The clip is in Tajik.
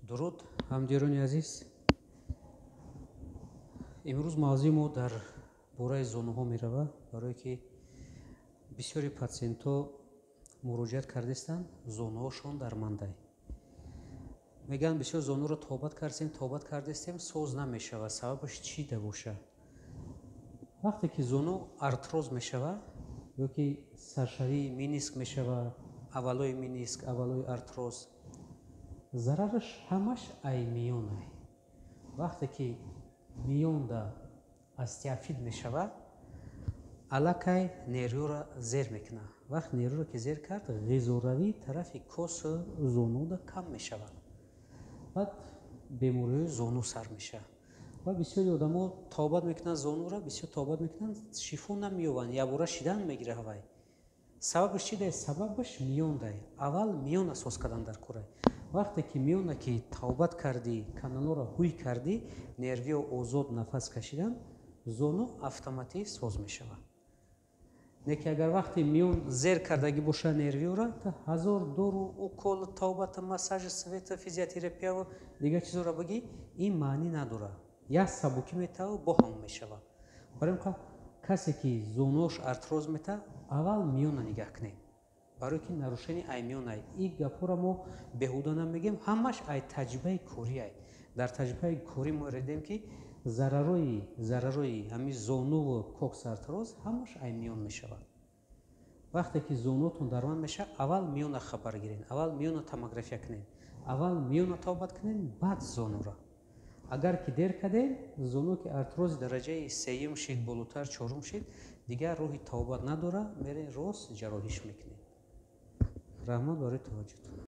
Дуруд, ҳамдиёрони азиз. Имрӯз мавзӯи мо дар бораи зонуҳо меравад, барое ки бисёри патсиентҳо муроҷиат кардастанд, зонуҳошон дармандай. Мегӯянд, бисёр зонуро тобат кардем, тобат кардастем, соз намешавад. Сабабаш чӣ да боша? Вақте ки зону артроз мешавад ё ки саршавии мениск мешавад, аввалои мениск, аввалои артроз, зарараш ҳамаш ай миёнай. Вақте ки миёнда остеофит мешавад, аллакай нервҳоро зер мекунад. Вақт нервро ки зер кард, ғизоравӣ тарафи косу зонуда кам мешавад, баъд бемориҳои зону сар мешавад. Ва бисёри одамо тобат мекунанд зонуро, бисёр тобат мекунанд, шифо намеёбанд, якбора шидан мегирад ҳавай. Сабабаш чи дай? Сабабаш миёндай. Аввал миёна соз кардан дар кора. Вақте ки миёна ки тавбат кардӣ, каналҳоро ҳуй кардӣ, нервиҳо озод нафас кашидан, зону автоматӣ соз мешавад. Не ки агар вақте миён зер кардагӣ боша нервиҳоро, та ҳазор дору, укол, тавбата, массаж, света, физиотерапияву дигар чизҳоро бигӣ, ин маънӣ надорад. Як сабукӣ метавад, бо ҳам мешавад. Барои ин касе ки зонуош артроз метавад, аввал миёна нигаҳ кунед, барое ки нарушение ай миёнай. Ин гапҳоро мо беҳуда намегӯем, ҳамаш ай таҷрибаи кориай. Дар таҷрибаи корӣ мо дидем, ки зарарҳои ҳамин зонуву коксартроз ҳамаш ай миён мешавад. Вақте ки зонуотон дарманд мешавад, аввал миёна хабар гиред, аввал миёна томография кунед, аввал миёна тобат кунед, баъд зонура. Агар ки дер кардем, зону ки артрози дараҷаи сеюм шид, болотар, чорум шид, дигар роҳи тавбат надорад, мерем, рост ҷарроҳиш мекунем. Раҳмат барои таваҷҷӯҳтон.